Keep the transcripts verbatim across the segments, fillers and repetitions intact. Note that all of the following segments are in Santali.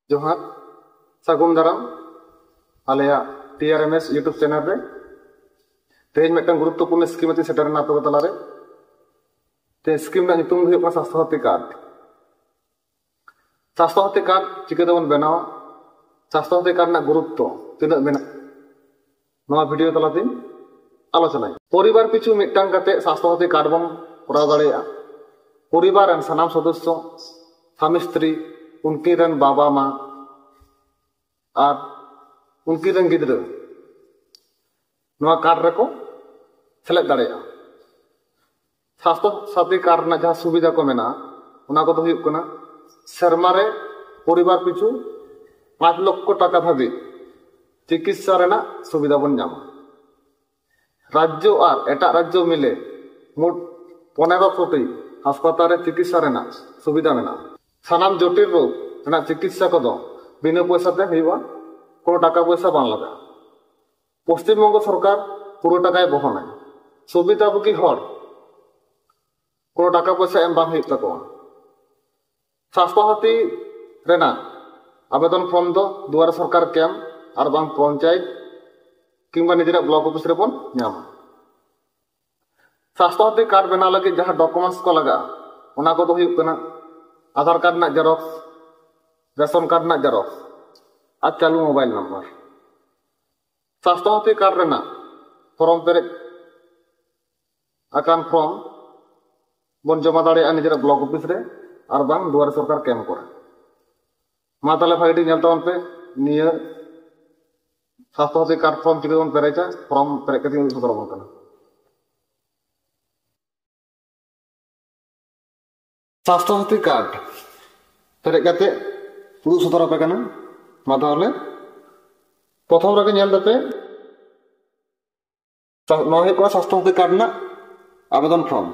ᱡᱚᱦᱟᱨ, ᱥᱟᱹᱜᱩᱱ ᱫᱟᱨᱟᱢ ᱟᱞᱮᱭᱟᱜ ᱴᱤ ᱟᱨ ᱮᱢ ᱮᱥ YouTube ᱪᱮᱱᱮᱞ ᱨᱮ᱾ ᱛᱮᱦᱮᱧ ᱢᱤᱫᱴᱟᱝ ᱜᱩᱨᱩᱛᱛᱚᱯᱩᱨᱱᱚ ᱥᱠᱤᱢ ᱟᱛᱮᱧ ᱥᱮᱴᱮᱨ ᱮᱱᱟ ᱟᱯᱮ ᱠᱚ ᱛᱟᱞᱟᱨᱮ᱾ ᱛᱮ ᱥᱠᱤᱢ ᱨᱮᱱᱟᱜ ᱧᱩᱛᱩᱢ ᱫᱚ ᱦᱩᱭᱩᱜ ᱠᱟᱱᱟ ᱥᱟᱥᱛᱷᱚ ᱥᱟᱛᱷᱤ ᱠᱟᱨᱰ᱾ ᱥᱟᱥᱛᱷᱚ ᱥᱟᱛᱷᱤ ᱠᱟᱨᱰ ᱪᱤᱠᱟᱹ ᱛᱮᱵᱚᱱ ᱵᱮᱱᱟᱣᱟ, ᱥᱟᱥᱛᱷᱚ ᱥᱟᱛᱷᱤ ᱠᱟᱨᱰ ᱨᱮᱱᱟᱜ ᱜᱩᱨᱩᱛᱛᱚ ᱛᱤᱱᱟᱹᱜ ᱢᱮᱱᱟᱜᱼᱟ, ᱱᱚᱣᱟ ᱵᱷᱤᱰᱤᱭᱳ ᱛᱟᱞᱟᱛᱮᱧ ᱟᱞᱳᱪᱚᱱᱟᱭᱟ᱾ ᱯᱚᱨᱤᱵᱟᱨ ᱯᱤᱪᱷᱩ ᱢᱤᱫᱴᱟᱝ ᱠᱟᱛᱮ ᱥᱟᱥᱛᱷᱚ ᱥᱟᱛᱷᱤ ᱠᱟᱨᱰ ᱵᱚᱱ ᱠᱚᱨᱟᱣ ᱫᱟᱲᱮᱭᱟᱜᱼᱟ᱾ ᱯᱚᱨᱤᱵᱟᱨ ᱨᱮᱱ ᱥᱟᱱᱟᱢ ᱥᱚᱫᱚᱥᱥᱚ, ᱥᱟᱢᱤ ᱥᱛᱨᱤ, ᱩᱱᱠᱤᱱ ᱨᱮᱱ ᱵᱟᱵᱟ ᱢᱟ ᱟᱨ ᱩᱱᱠᱤᱱ ᱨᱮᱱ ᱜᱤᱫᱽᱨᱟᱹ ᱱᱚᱣᱟ ᱠᱟᱨᱰ ᱨᱮᱠᱚ ᱥᱮᱞᱮᱫ ᱫᱟᱲᱮᱭᱟᱜᱼᱟ᱾ ᱥᱟᱥᱛᱷᱚ ᱥᱟᱛᱷᱤ ᱠᱟᱨᱰ ᱨᱮᱱᱟᱜ ᱡᱟᱦᱟᱸ ᱥᱩᱵᱤᱫᱷᱟ ᱠᱚ ᱢᱮᱱᱟᱜᱼᱟ, ᱚᱱᱟ ᱠᱚᱫᱚ ᱦᱩᱭᱩᱜ ᱠᱟᱱᱟ, ᱥᱮᱨᱢᱟ ᱨᱮ ᱯᱚᱨᱤᱵᱟᱨ ᱯᱤᱪᱷᱩ ᱯᱟᱸᱪ ᱞᱚᱠᱠᱷᱚ ᱴᱟᱠᱟ ᱫᱷᱟᱹᱵᱤᱡ ᱪᱤᱠᱤᱛᱥᱟ ᱨᱮᱱᱟᱜ ᱥᱩᱵᱤᱫᱷᱟ ᱵᱚᱱ ᱧᱟᱢᱟ᱾ ᱨᱟᱡᱽᱡᱚ ᱟᱨ ᱮᱴᱟᱜ ᱨᱟᱡᱽᱡᱚ ᱢᱤᱞᱮ ᱢᱳᱴ ᱯᱚᱱᱮᱨᱚ ᱠᱳᱴᱤ ᱦᱟᱥᱯᱟᱛᱟᱞ ᱨᱮ ᱪᱤᱠᱤᱛᱥᱟ ᱨᱮᱱᱟᱜ ᱥᱩᱵᱤᱫᱷᱟ ᱢᱮᱱᱟᱜᱼᱟ᱾ ᱥᱟᱱᱟᱢ ᱡᱚᱴᱤᱞ ᱨᱳᱜᱽ ᱨᱮᱱᱟᱜ ᱪᱤᱠᱤᱛᱥᱟ ᱠᱚᱫᱚ ᱵᱤᱱᱟᱹ ᱯᱚᱭᱥᱟ ᱛᱮ ᱦᱩᱭᱩᱜᱼᱟ, ᱠᱳᱱᱳ ᱴᱟᱠᱟ ᱯᱚᱭᱥᱟ ᱵᱟᱝ ᱞᱟᱜᱟᱜᱼᱟ᱾ ᱯᱚᱥᱪᱤᱢ ᱵᱚᱝᱜᱚ ᱥᱚᱨᱠᱟᱨ ᱯᱩᱨᱟᱹ ᱴᱟᱠᱟᱭ ᱵᱚᱦᱚᱱᱟᱭ᱾ ᱥᱩᱵᱤᱫᱷᱟ ᱵᱷᱳᱜᱤ ᱦᱚᱲ ᱠᱳᱱᱳ ᱴᱟᱠᱟ ᱯᱚᱭᱥᱟ ᱮᱢ ᱵᱟᱝ ᱦᱩᱭᱩᱜ ᱛᱟᱠᱚᱣᱟ᱾ ᱥᱟᱥᱛᱷᱚ ᱥᱟᱛᱷᱤ ᱨᱮᱱᱟᱜ ᱟᱵᱮᱫᱚᱱ ᱯᱷᱚᱨᱢ ᱫᱚ ᱫᱩᱣᱟᱨᱮ ᱥᱚᱨᱠᱟᱨ ᱠᱮᱢᱯ ᱟᱨ ᱵᱟᱝ ᱯᱚᱧᱪᱟᱭᱮᱛ ᱠᱤᱝᱵᱟ ᱱᱤᱡᱮᱨᱟᱜ ᱵᱞᱚᱠ ᱚᱯᱷᱤᱥ ᱨᱮᱵᱚᱱ ᱧᱟᱢᱟ᱾ ᱥᱟᱥᱛᱷᱚ ᱥᱟᱛᱷᱤ ᱠᱟᱨᱰ ᱵᱮᱱᱟᱣ ᱞᱟᱹᱜᱤᱫ ᱡᱟᱦᱟᱸ ᱰᱚᱠᱩᱢᱮᱱᱴᱥ ᱠᱚ ᱞᱟᱜᱟᱜᱼᱟ, ᱚᱱᱟ ᱠᱚᱫᱚ ᱦᱩᱭᱩᱜ ᱠᱟᱱᱟ ᱟᱫᱷᱟᱨ ᱠᱟᱨᱰ ᱨᱮᱱᱟᱜ ᱡᱮᱨᱚᱠᱥ, ᱨᱮᱥᱚᱱ ᱠᱟᱨᱰ ᱨᱮᱱᱟᱜ ᱡᱮᱨᱚᱠᱥ ᱟᱨ ᱪᱟᱹᱞᱩ mobile number. Swasthya Sathi card ᱨᱮᱱᱟᱜ ᱯᱷᱚᱨᱢ ᱯᱮᱨᱮᱡ ᱟᱠᱟᱱ ᱯᱷᱨᱚᱢ ᱵᱚᱱ ᱡᱚᱢᱟ ᱫᱟᱲᱮᱭᱟᱜᱼᱟ ᱱᱤᱡᱮᱨᱟᱜ ᱵᱞᱚᱠ ᱚᱯᱷᱤᱥ ᱨᱮ ᱟᱨ ᱵᱟᱝ ᱫᱩᱣᱟᱨᱮ ᱥᱚᱨᱠᱟᱨ ᱠᱮᱢᱯ ᱠᱚᱨᱮ᱾ ᱢᱟ ᱛᱟᱦᱞᱮ ᱵᱷᱟᱜᱮ ᱴᱷᱤᱠ ᱧᱮᱞ ᱛᱟᱵᱚᱱ ᱯᱮ, ᱱᱤᱭᱟᱹ ᱥᱟᱥᱛᱷᱚ ᱥᱟᱛᱷᱤ ᱠᱟᱨᱰ ᱯᱷᱨᱚᱢ ᱪᱤᱠᱟᱹ ᱵᱚᱱ ᱯᱮᱨᱮᱡᱟ, ᱯᱷᱨᱚᱢ ᱯᱮᱨᱮᱡ ᱠᱟᱛᱮ ᱩᱫᱩᱜ ᱥᱚᱫᱚᱨ ᱟᱵᱚᱱ ᱠᱟᱱᱟ᱾ ᱥᱟᱥᱛᱷᱚ ᱥᱟᱛᱷᱤ ᱠᱟᱨᱰ ᱯᱮᱨᱮᱡ ᱠᱟᱛᱮ ᱩᱫᱩᱜ ᱥᱚᱫᱚᱨ ᱟᱯᱮ ᱠᱟᱱᱟ᱾ ᱢᱟ ᱛᱟᱦᱚᱞᱮ ᱯᱨᱚᱛᱷᱚᱢ ᱨᱮᱜᱮ ᱧᱮᱞ ᱫᱟᱯᱮ, ᱥᱟ-, ᱱᱚᱣᱟ ᱦᱩᱭᱩᱜ ᱠᱟᱱᱟ ᱥᱟᱥᱛᱷᱚ ᱥᱟᱛᱷᱤ ᱠᱟᱨᱰ ᱨᱮᱱᱟᱜ ᱟᱵᱮᱫᱚᱱ ᱯᱷᱨᱚᱢ᱾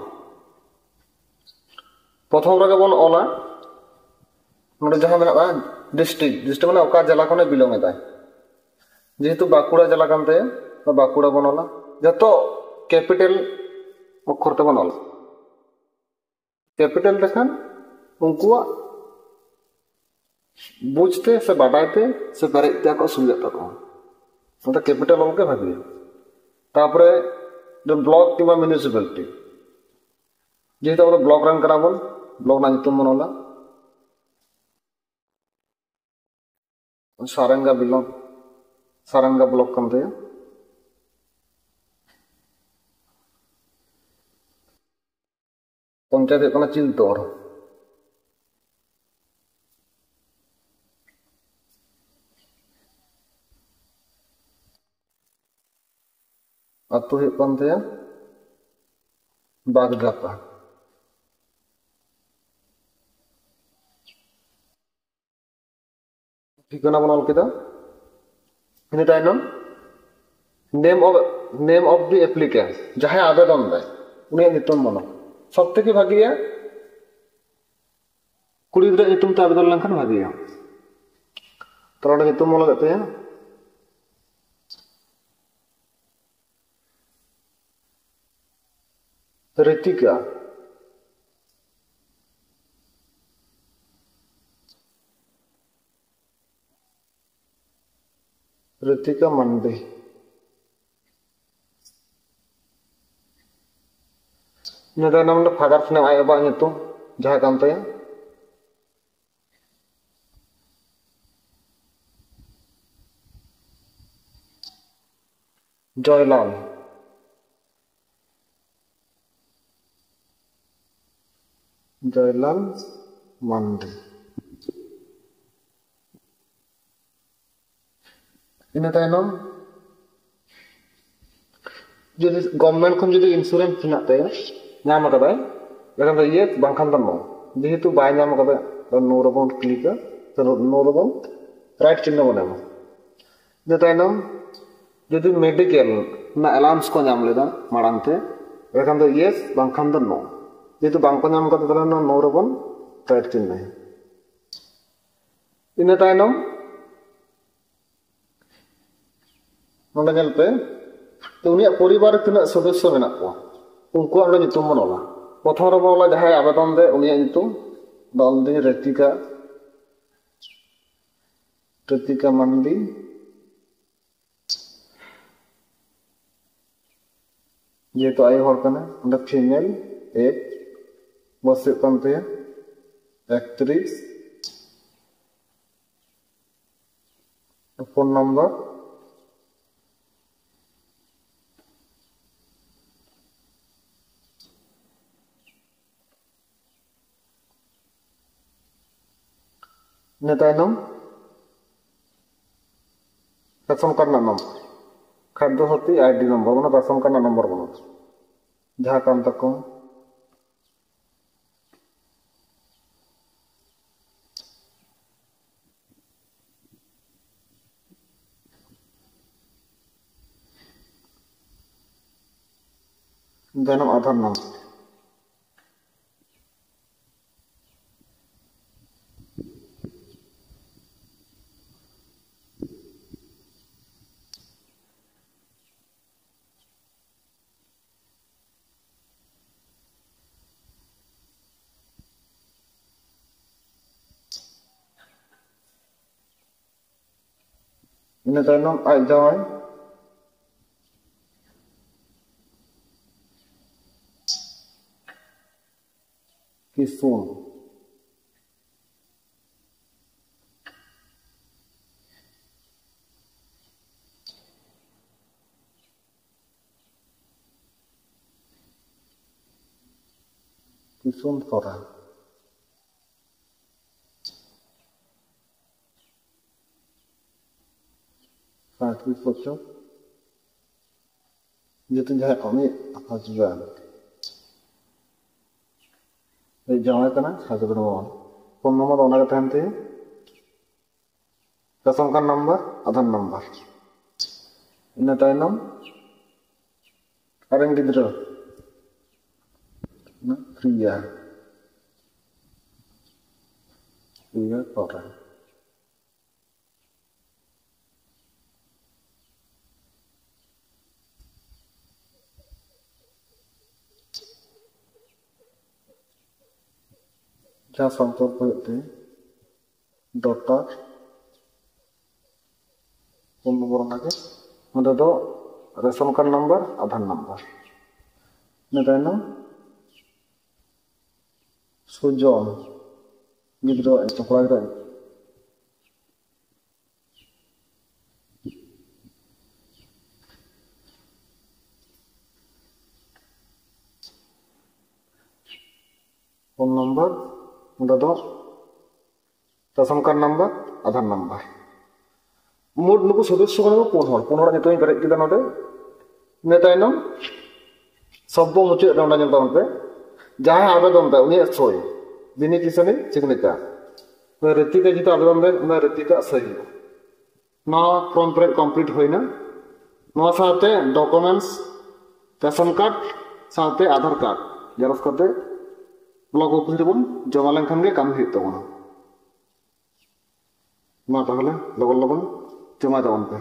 ᱯᱨᱚᱛᱷᱚᱢ ᱨᱮᱜᱮ ᱵᱚᱱ ᱚᱞᱟ, ᱱᱚᱰᱮ ᱡᱟᱦᱟᱸ ᱢᱮᱱᱟᱜᱼᱟ ᱰᱤᱥᱴᱨᱤᱠᱴ, ᱰᱤᱥᱴᱨᱤᱠᱴ ᱢᱟᱱᱮ ᱚᱠᱟ ᱡᱮᱞᱟ ᱠᱷᱚᱱᱮ ᱵᱤᱞᱚᱝ ᱮᱫᱟᱭ᱾ ᱡᱮᱦᱮᱛᱩ ᱵᱟᱸᱠᱩᱲᱟ ᱡᱮᱞᱟ ᱠᱟᱱ ᱛᱟᱭᱟ, ᱛᱚ ᱵᱟᱸᱠᱩᱲᱟ ᱵᱚᱱ ᱚᱞᱟ᱾ ᱡᱚᱛᱚ ᱠᱮᱯᱤᱴᱟᱞ ᱚᱠᱠᱷᱚᱨ ᱛᱮᱵᱚᱱ ᱚᱞᱟ᱾ ᱠᱮᱯᱤᱴᱟᱞ ᱛᱮᱠᱷᱟᱱ ᱩᱱᱠᱩᱣᱟᱜ ᱵᱩᱡᱽ ᱛᱮ ᱥᱮ ᱵᱟᱰᱟᱭ ᱛᱮ ᱥᱮ ᱯᱮᱨᱮᱡ ᱛᱮ ᱟᱠᱚᱣᱟᱜ ᱥᱩᱵᱤᱫᱷᱟᱜ ᱛᱟᱠᱚᱣᱟ᱾ ᱚᱱᱟᱛᱮ ᱠᱮᱯᱤᱴᱟᱞ ᱚᱞ ᱜᱮ ᱵᱷᱟᱹᱜᱤᱭᱟ᱾ ᱛᱟᱨᱯᱚᱨᱮ ᱵᱞᱚᱠ ᱠᱤᱝᱵᱟ ᱢᱤᱭᱩᱱᱤᱥᱤᱯᱟᱞᱤᱴᱤ, ᱡᱮᱦᱮᱛᱩ ᱟᱵᱚ ᱫᱚ ᱵᱞᱚᱠ ᱨᱮᱱ ᱠᱟᱱᱟ ᱵᱚᱱ, ᱵᱞᱚᱠ ᱨᱮᱱᱟᱜ ᱧᱩᱛᱩᱢ ᱵᱚᱱ ᱚᱞᱟ᱾ ᱥᱟᱨᱮᱝᱜᱟ ᱵᱞᱚᱠ, ᱥᱟᱨᱮᱝᱜᱟ ᱵᱞᱚᱠ ᱠᱟᱱ ᱛᱟᱭᱟ᱾ ᱯᱚᱧᱪᱟᱭᱮᱛ ᱦᱩᱭᱩᱜ ᱠᱟᱱᱟ ᱪᱤᱞᱛᱚᱨ᱾ ᱟᱹᱛᱩ ᱦᱩᱭᱩᱜ ᱠᱟᱱ ᱛᱟᱭᱟ ᱵᱟᱜᱽᱫᱟᱯᱟ᱾ ᱴᱷᱤᱠᱟᱹᱱᱟ ᱵᱚᱱ ᱚᱞ ᱠᱮᱫᱟ᱾ ᱤᱱᱟᱹ ᱛᱟᱭᱱᱚᱢ name of, name of the applicant, ᱡᱟᱦᱟᱸᱭ ᱟᱵᱮᱫᱚᱱ ᱫᱟᱭ, ᱩᱱᱤᱭᱟᱜ ᱧᱩᱛᱩᱢ ᱵᱚᱱ ᱚᱞᱟ᱾ ᱥᱚᱵ ᱛᱷᱮᱠᱮ ᱵᱷᱟᱜᱤᱭᱟ ᱠᱩᱲᱤ ᱜᱤᱫᱽᱨᱟᱹ ᱧᱩᱛᱩᱢ ᱛᱮ ᱟᱵᱮᱫᱚᱱ ᱞᱮᱱᱠᱷᱟᱱ ᱵᱷᱟᱜᱤᱭᱟ᱾ ᱛᱟᱦᱞᱮ ᱚᱸᱰᱮ ᱧᱩᱛᱩᱢ ᱚᱞ ᱞᱟᱜᱟᱜ ᱛᱟᱭᱟ᱾ ᱨᱤᱛᱤᱠᱟ᱾ ᱨᱤᱛᱤᱠᱟ ᱢᱟᱱᱰᱤ᱾ ᱤᱱᱟᱹ ᱛᱟᱭᱱᱚᱢ ᱚᱸᱰᱮ father's name, ᱟᱡ ᱵᱟᱵᱟᱣᱟᱜ ᱧᱩᱛᱩᱢ ᱡᱟᱦᱟᱸ ᱠᱟᱱ ᱛᱟᱭᱟ᱾ ᱡᱚᱭᱞᱟᱞ᱾ ᱡᱚᱭᱞᱟᱞ ᱢᱟᱱᱰᱤ᱾ ᱤᱱᱟᱹ ᱛᱟᱭᱱᱚᱢ ᱡᱩᱫᱤ ᱜᱚᱵᱷᱢᱮᱱᱴ ᱠᱷᱚᱱ ᱡᱩᱫᱤ ᱤᱱᱥᱩᱨᱮᱱᱥ ᱦᱮᱱᱟᱜ ᱛᱟᱭᱟ, ᱧᱟᱢ ᱟᱠᱟᱫᱟᱭ, ᱮᱱᱠᱷᱟᱱ ᱫᱚ ᱭᱮᱥ, ᱵᱟᱝᱠᱷᱟᱱ ᱫᱚ ᱱᱳ᱾ ᱡᱮᱦᱮᱛᱩ ᱵᱟᱭ ᱧᱟᱢ ᱟᱠᱟᱫᱟ, ᱱᱳ ᱨᱮᱵᱚᱱ ᱠᱞᱤᱠᱟ, ᱱᱳ ᱨᱮᱵᱚᱱ ᱨᱟᱭᱤᱴ ᱪᱤᱱᱦᱟᱹ ᱵᱚᱱ ᱮᱢᱟ᱾ ᱤᱱᱟᱹ ᱛᱟᱭᱱᱚᱢ ᱡᱩᱫᱤ ᱢᱮᱰᱤᱠᱮᱞ ᱨᱮᱱᱟᱜ ᱮᱞᱟᱣᱩᱱᱥ ᱠᱚ ᱧᱟᱢ ᱞᱮᱫᱟ ᱢᱟᱲᱟᱝ ᱛᱮ, ᱮᱱᱠᱷᱟᱱ ᱫᱚ ᱭᱮᱥ, ᱵᱟᱝᱠᱷᱟᱱ ᱫᱚ ᱱᱳ᱾ ᱡᱮᱦᱮᱛᱩ ᱵᱟᱝᱠᱚ ᱧᱟᱢ ᱟᱠᱟᱫᱟ, ᱛᱟᱦᱚᱞᱮ ᱱᱚᱣᱟ ᱱᱳ ᱨᱮᱵᱚᱱ ᱨᱟᱭᱤᱴ ᱪᱤᱱᱦᱟᱹᱭᱟ᱾ ᱤᱱᱟᱹ ᱛᱟᱭᱱᱚᱢ ᱱᱚᱰᱮ ᱧᱮᱞ ᱯᱮ, ᱛᱚ ᱩᱱᱤᱭᱟᱜ ᱯᱚᱨᱤᱵᱟᱨ ᱨᱮ ᱛᱤᱱᱟᱹᱜ ᱥᱚᱫᱚᱥᱥᱚ ᱢᱮᱱᱟᱜ ᱠᱚᱣᱟ, ᱩᱱᱠᱩᱣᱟᱜ ᱱᱚᱰᱮ ᱧᱩᱛᱩᱢ ᱵᱚᱱ ᱚᱞᱟ᱾ ᱯᱨᱚᱛᱷᱚᱢ ᱨᱮᱵᱚᱱ ᱚᱞᱟ ᱡᱟᱦᱟᱸᱭ ᱟᱵᱮᱫᱚᱱ ᱫᱮ, ᱩᱱᱤᱭᱟᱜ ᱧᱩᱛᱩᱢ ᱫᱚ ᱚᱞ ᱫᱟᱹᱧ ᱨᱤᱛᱤᱠᱟ᱾ ᱠᱨᱤᱛᱤᱠᱟ ᱢᱟᱱᱰᱤ, ᱡᱮᱦᱮᱛᱩ ᱟᱭᱳ ᱦᱚᱲ ᱠᱟᱱᱟ, ᱚᱸᱰᱮ female age, ᱵᱚᱭᱮᱥ ᱦᱩᱭᱩᱜ ᱠᱟᱱ ᱛᱟᱭᱟ ᱮᱠᱛᱨᱤᱥ᱾ ᱯᱷᱳᱱ ᱱᱟᱢᱵᱟᱨ ᱤᱱᱟᱹ ᱛᱟᱭᱱᱚᱢ ᱨᱮᱥᱚᱱ ᱠᱟᱨᱰ ᱨᱮᱱᱟᱜ ᱱᱚᱢᱵᱚᱨ, ᱠᱷᱟᱫᱽᱫᱚ ᱥᱟᱛᱷᱤ ᱟᱭᱰᱤ ᱱᱚᱢᱵᱚᱨ, ᱚᱱᱟ ᱨᱮᱥᱚᱱ ᱠᱟᱨᱰ ᱨᱮᱱᱟᱜ ᱱᱚᱢᱵᱚᱨ ᱵᱟᱹᱱᱩᱜᱼᱟ, ᱡᱟᱦᱟᱸ ᱠᱟᱱ ᱛᱟᱠᱚ ᱡᱟᱱᱟᱢ ᱟᱫᱷᱟᱨ ᱱᱚᱢᱵᱚᱨ᱾ ᱤᱱᱟᱹ ᱛᱟᱭᱱᱚᱢ ᱟᱡ ᱡᱟᱶᱟᱭ ᱠᱤᱥᱩᱱ᱾ ᱠᱤᱥᱩᱱ ᱥᱚᱨᱮᱱ᱾ ᱯᱚᱸᱭᱛᱨᱤᱥ ᱵᱚᱪᱷᱚᱨ᱾ ᱡᱮᱦᱮᱛᱩ ᱡᱟᱦᱟᱸᱭ ᱠᱚ ᱩᱱᱤ husband, ᱟᱡ ᱡᱟᱶᱟᱭ ᱠᱟᱱᱟ, husband ᱵᱟᱝ᱾ ᱯᱷᱳᱱ ᱱᱟᱢᱵᱟᱨ ᱫᱚ ᱚᱱᱟ ᱜᱮ ᱛᱟᱦᱮᱱ ᱛᱟᱭᱟ, ration card number, Aadhaar number. ᱤᱱᱟᱹ ᱛᱟᱭᱱᱚᱢ ᱟᱡᱨᱮᱱ ᱜᱤᱫᱽᱨᱟᱹ, ᱯᱨᱤᱭᱟ, ᱯᱨᱤᱭᱟ ᱥᱚᱨᱮᱱ᱾ ᱡᱟᱦᱟᱸ ᱥᱚᱢᱯᱚᱨᱠᱚ ᱦᱩᱭᱩᱜ ᱛᱟᱭᱟ daughter ᱚᱸᱰᱮ ᱫᱚ ration card number, Aadhaar number, ᱤᱱᱟᱹ ᱛᱟᱭᱱᱚᱢ ᱥᱩᱡᱚᱱ ᱜᱤᱫᱽᱨᱟᱹ, ᱠᱚᱲᱟ ᱜᱤᱫᱽᱨᱟᱹ᱾ ᱯᱷᱳᱱ ᱱᱟᱢᱵᱟᱨ, ᱚᱸᱰᱮ ᱫᱚ ration card number, Aadhaar number. ᱢᱳᱴ ᱱᱩᱠᱩ ᱥᱚᱫᱚᱥᱥᱚ ᱠᱟᱱᱟ ᱠᱚ ᱯᱩᱱ ᱦᱚᱲ, ᱯᱩᱱ ᱦᱚᱲᱟᱜ ᱧᱩᱛᱩᱢᱤᱧ ᱯᱮᱨᱮᱡ ᱠᱮᱫᱟ ᱱᱚᱰᱮ᱾ ᱤᱱᱟᱹ ᱛᱟᱭᱱᱚᱢ ᱥᱚᱵᱵᱚ ᱢᱩᱪᱟᱹᱫ ᱨᱮ ᱚᱸᱰᱮ ᱧᱮᱞ ᱛᱟᱵᱚᱱ ᱯᱮ, ᱡᱟᱦᱟᱸᱭ ᱟᱵᱮᱫᱚᱱ ᱫᱟᱭ ᱩᱱᱤᱭᱟᱜ ᱥᱳᱭ, ᱵᱮᱱᱤᱯᱷᱤᱥᱤᱭᱟᱨᱤ ᱥᱤᱜᱽᱱᱮᱪᱟᱨ᱾ ᱨᱤᱛᱤᱠᱟ ᱡᱮᱦᱮᱛᱩ ᱟᱵᱮᱫᱚᱱ ᱫᱟᱭ, ᱚᱱᱟ ᱨᱤᱛᱤᱠᱟ ᱥᱳᱭ ᱦᱩᱭᱩᱜᱼᱟ᱾ ᱱᱚᱣᱟ ᱯᱷᱨᱚᱢ ᱯᱮᱨᱮᱡ ᱠᱚᱢᱯᱞᱤᱴ ᱦᱩᱭᱱᱟ᱾ ᱱᱚᱣᱟ ᱥᱟᱶᱛᱮ ᱰᱚᱠᱩᱢᱮᱱᱴᱥ, ᱨᱮᱥᱚᱱ ᱠᱟᱨᱰ ᱥᱟᱶᱛᱮ ᱟᱫᱷᱟᱨ ᱠᱟᱨᱰ ᱡᱮᱨᱚᱠᱥ ᱠᱟᱛᱮ ᱵᱞᱚᱠ ᱚᱯᱷᱤᱥ ᱨᱮᱵᱚᱱ ᱡᱚᱢᱟ ᱞᱮᱱᱠᱷᱟᱱ ᱜᱮ ᱠᱟᱹᱢᱤ ᱦᱩᱭᱩᱜ ᱛᱟᱵᱚᱱᱟ᱾ ᱢᱟ ᱛᱟᱦᱚᱞᱮ ᱞᱚᱜᱚᱱ ᱞᱚᱜᱚᱱ ᱡᱚᱢᱟᱭ ᱛᱟᱵᱚᱱ ᱯᱮ᱾